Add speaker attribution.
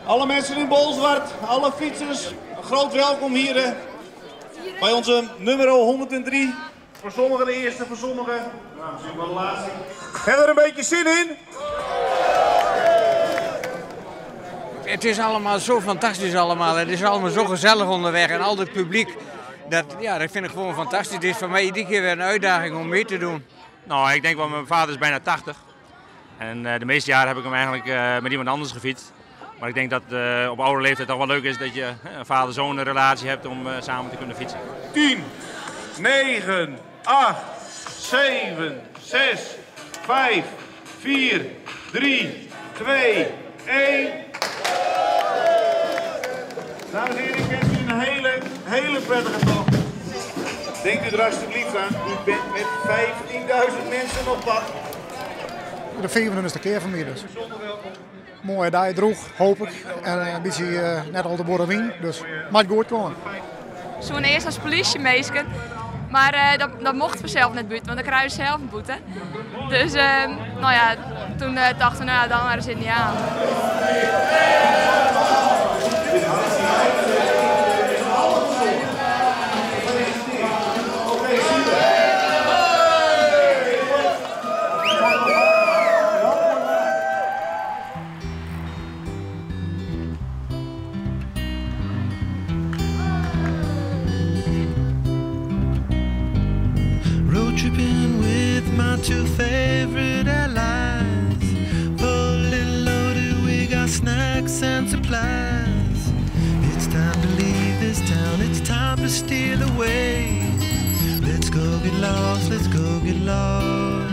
Speaker 1: Alle mensen in Bolsward, alle fietsers, een groot welkom hier eh, bij onze nummer 103. Voor sommigen de eerste, voor sommigen nou, misschien wel de laatste. Hebben we er een beetje zin in?
Speaker 2: Het is allemaal zo fantastisch allemaal. Het is allemaal zo gezellig onderweg en al het publiek. Dat, ja, dat vind ik gewoon fantastisch. Het is voor mij iedere keer weer een uitdaging om mee te doen.
Speaker 3: Nou, ik denk wel, mijn vader is bijna 80. En eh, de meeste jaren heb ik hem eigenlijk eh, met iemand anders gefietst. Maar ik denk dat uh, op oude leeftijd toch wel leuk is dat je een vader-zoon relatie hebt om samen te kunnen fietsen.
Speaker 1: 10, 9, 8, 7, 6, 5, 4, 3, 2, 1. Dames en heren, ik wens u een hele, hele prettige tocht. Denkt u er alsjeblieft aan, u bent met 15.000 mensen op pad.
Speaker 4: De 25e keer van mij dus. Mooie dag, droog, hoop ik. En een beetje uh, net al de borrel dus maar goed komen.
Speaker 5: Zo'n eerst als politie meesken. Maar uh, dat, dat mocht vanzelf net buiten, want dan krijg je zelf een boete. Dus uh, nou ja, toen uh, dachten we, nou ja, dan maar zit niet aan.
Speaker 6: Road tripping with my two favorite allies. Fully loaded, we got snacks and supplies. It's time to leave this town, it's time to steal away. Let's go get lost, let's go get lost.